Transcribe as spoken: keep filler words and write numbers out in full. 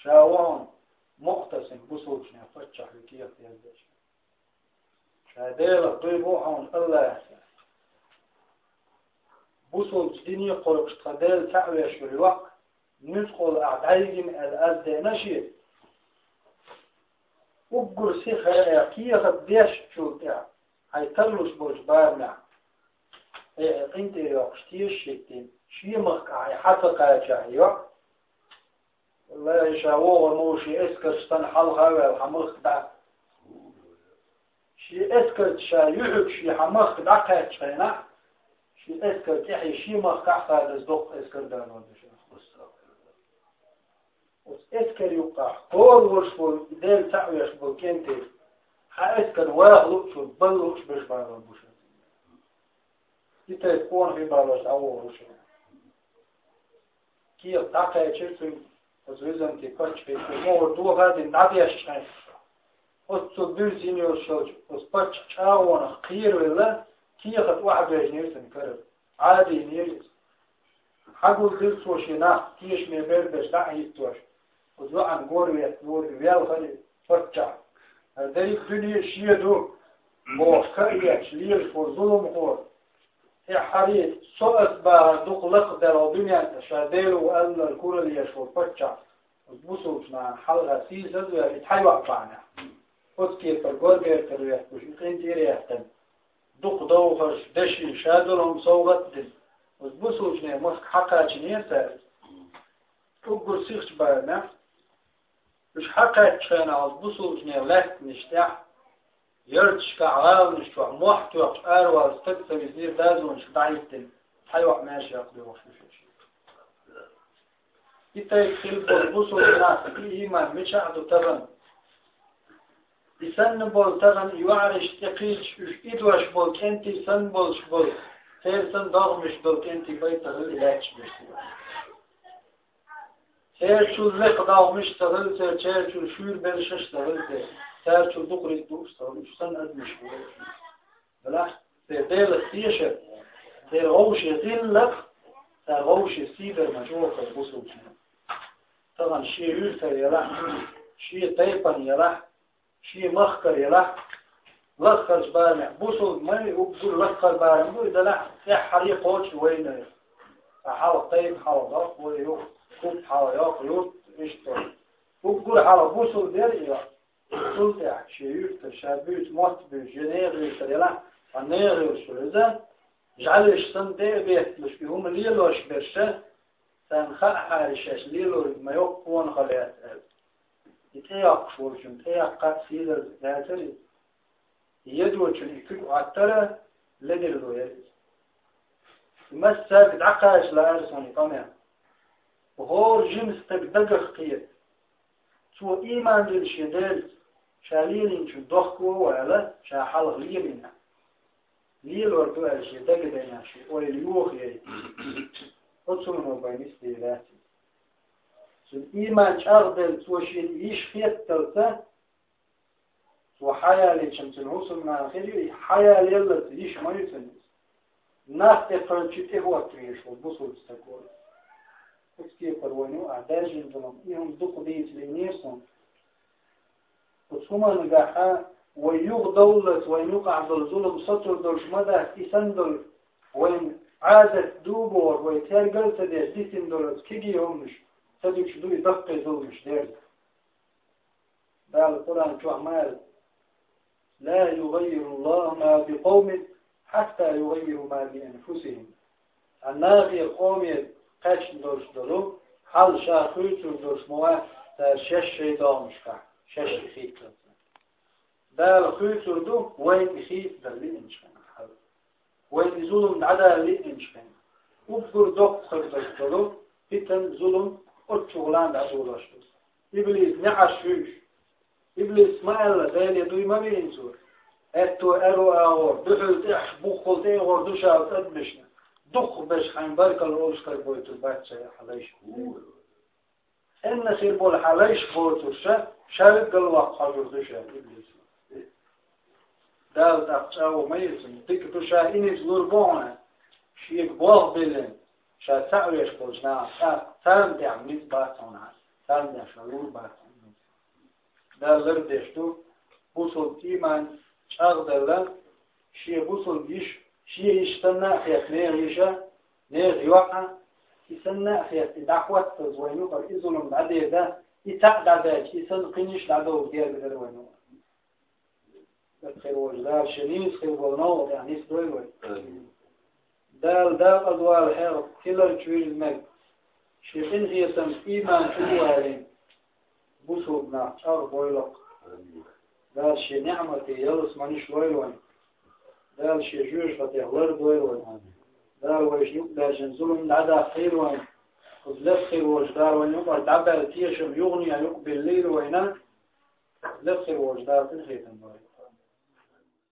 Ша вон муътасим, бусулбанех паччахь ву кехат яздеш. Ша Делах дуй бу хьуна Аллахьа. Бусулбача дине кхойкхуш тха Дела цхьаъ веш йолу йоӀ, нуьцкъала ахь дӀайигина аьлла аз деана шен. Уггар сиха кехат дешначул тӀаьхьа, хьайн тарлуш болчу барамехь, хьо къинтӀера йоккхуш тешаш хӀиттина, шен махкахь хьо хьа ца кхачахь йоӀ. Валлахьи, ша вогӀур ма ву шен эскарш санна хьалха а ваьлла хьан махка дӀа. Шен эскарца ша юьхьиг шен хьан махка дӀакхаьччу хенахь, шен эскар тӀаьхье шен махкахь а хадаза доккха эскар далор ду ша. Оцу эскар юккъахь хӀора волуш волу Дела цхьаъ веш болу кӀентий, хьан эскар ваха луучул бала лууш берш балор бу ша. И тайпа къонахий балош дӀавогӀур ву ша. Кехат дӀакхаьчира цуьнга оцу византий паччахьо, цо мухӀар доха а дина дӀадешча хьайн. Оццул буьззина йолуш йолчу оцу паччахьан чӀагӀонах кхеравелла, кехат охьабежнера цуьнан карара. Ӏадийнера иза. Хьагулдира цо шен нах, тешаме берберш дӀа а хӀиттош. Оцу йоӀана гор ветталора и велхара паччахь. ХӀара дерриг дуьне шен ду, бохуш, ка а етташ лелаш волу зуламхо. ТӀаьххьара, со ас бахар дукха лакхадала дуьнен тӀе, ша Дела ву аьлларг куралла еш волу паччахь, оцу бусулбачу нахана хьалха сийсаз а ваьлла, и цхьа йоӀ бахьанехь. Оцу кепара гор бертара ветталуш, и къинтӀера а яьккхина, дукха довхарш, деши, ша долу хӀума совгӀат а дина, оцу бусулбачу нехан махка хьакхачийнера цара. Уггар сихачу барамехь, уьш хьакхаьччу хенахь оцу бусулбачу нехан лаьттанаш тӀехь, ярташкахь, гӀаланаш чохь мохь тоьхча аравала стаг ца виснера, дозанашка дӀахӀиттина, цхьа йоӀ маьрша яккха доьхуш ду шаьш. И тайпа хилла болу бусулба нах, и ийман мичахь ду тахана? И санна болу тахана и йоӀаршна тӀекхийдаш, уьш идош болу кӀентий санна болуш болу, церан санна догӀмаш долу кӀентий байтахь хилла и лаьтташ берш. Церачул лекха догӀмаш ца хилла церан, церачул шуьйра бершаш ца хилла церан, церачул дукха ризкъ дууш ца хилла, уьш санна адамаш бу. Делахь, церан Делах тешар, церан вовшийн гӀиллакх, церан вовшийн сий дар ма чӀогӀа хир бусулбанна. Тахана шен юьртара ялахь, шен тайпана ялахь, шен махкара ялахь, лаххарчу барамехь, бусулба ма ву, уггар лакхара барам бу и, делахь, тӀаьххьара кхочуш вайна. Ткъа хьалха тайпа хьалха доккху вай юха, куп хьалха йоккху юрт, иштта. Уггар хьалха бусулба яра и йоӀ. Цул тӀаьхьа шен юьртара, ша буьйцу мотт буьйцу, я нехан юьртара ялахь, ткъа нехан юьртара иза, жӀаьлеш санна тӀе а бетталуш, и хӀума лелош берш, царна хаахьара шаьш лелориг ма йоккха къонахалла яц аьлла. И тӀеяккхуш волчунна тӀеяккха а сийлаза яцара иза. И едочун и куьг Ӏоттара, ледарло яра иза. И массаьрга дӀакхача лаьара суна и къамел. ХӀора жима стаг дагах кхета. Цо ийман дина шен Делаца, ша лелийначун дохко а вала, ша хьалха лелийна. Лелор ду аьлла шен дагадайна шен ойла йохаяйта. Оцунах бен нисделла яц иза. Цуьнан ийман чӀагӀделла цо шена йиш хетталца, цо хьаялийча цуьнан хӀусамнана хир ю, и хьаялаеллалц йиш ма ю цуьнан иза. Нах тӀекхуьучу тӀехӀотта везаш волу бусулба стаг ву. Оцу кепара вайна ю ахь даьржина зулам, и хӀума дукха дийца лиънера суна. Оцу хӀуманна гахьа вай юхадовллалц вайна юкъахь долу зулам сацур долуш ма дац, и санна долу вайн Ӏадат ду бохург, вай тергал а ца деш дитина долу оцу кегий хӀуманаш ца дуьгуш ду и даккхий зуламаш дерза. Дала Къуръан чохь ма аьлла: «Ла югаййируллаху ма би къавмин хьатта югаййиру ма би анфусихим». Цхьана нахера, къоме кхаьчна долуш долу хьал ша хуьйцур долуш ма вац, цара шаьш шайн догӀмашкахь, шаьш хийцалц. Дала хуьйцур ду вайна и хийцадар лиъначу хенахь хьал. Вайна и зулам дӀадала лиъначу хенахь. Уггар доккха хир долуш долу питан, зулам оццул лан дӀадолош ду. Иблис неӀарш ю уьш. Иблис ма аьлла, Деле дуй ма виъна цо. Аьтто аьрру агӀор, дуьхьал тӀехь, буххал тӀе а гӀор ду ша оцу адамашна. Дукхахберш хьайн баркалла олуш карабойтур бац ша хьан лайш. Цхьанна хир болу хьан лайш боцурша, шаьргал ваккха хьожур ду ша, иблис. Дала тӀаккха чӀагӀо ма йицина, дика ду ша, и ницкъ лур бу хьуна, шега болх биллина, ша цхьаъ веш болчу нахах цхьаъ, Царна тӀехь ницкъ бац хьуна, царна тӀехь ша лур бац хьуна. Дала лардеш ду, бусулба иман чӀагӀдала, шен бусулба йиш, шен йиш санна а хетта, нехан йиша, нехан йоӀа, и санна а хетта, и дӀахӀоттаза вайна юкъара и зулам дӀадеда, и цхьаъ дӀадаьлча, и санна кхин йиш дӀадовла герга дара вайна юкъара. Хир волчу Дала шен нийса хир болу новкъа тӀехь нисдойла вай. Дала дакъаза вала хьегӀ хиларчу вирзинарг, шен къинхетамца иман чу а валийна, бусулба нах чӀагӀбойла-кх. Дала шен неӀмате ялсаманеш лойла вайна. Дала шен жоьжахатех лардойла вайна. Дала вайшна юкъадаьржина зулам дӀадаккхийла вайна. Кхуза лекха хир волчу Дала вайна юкъара дӀабаьлла тешам юханехьа юкъабиллийла вайна. Лекха хир волчу Дала къинхетам бойла.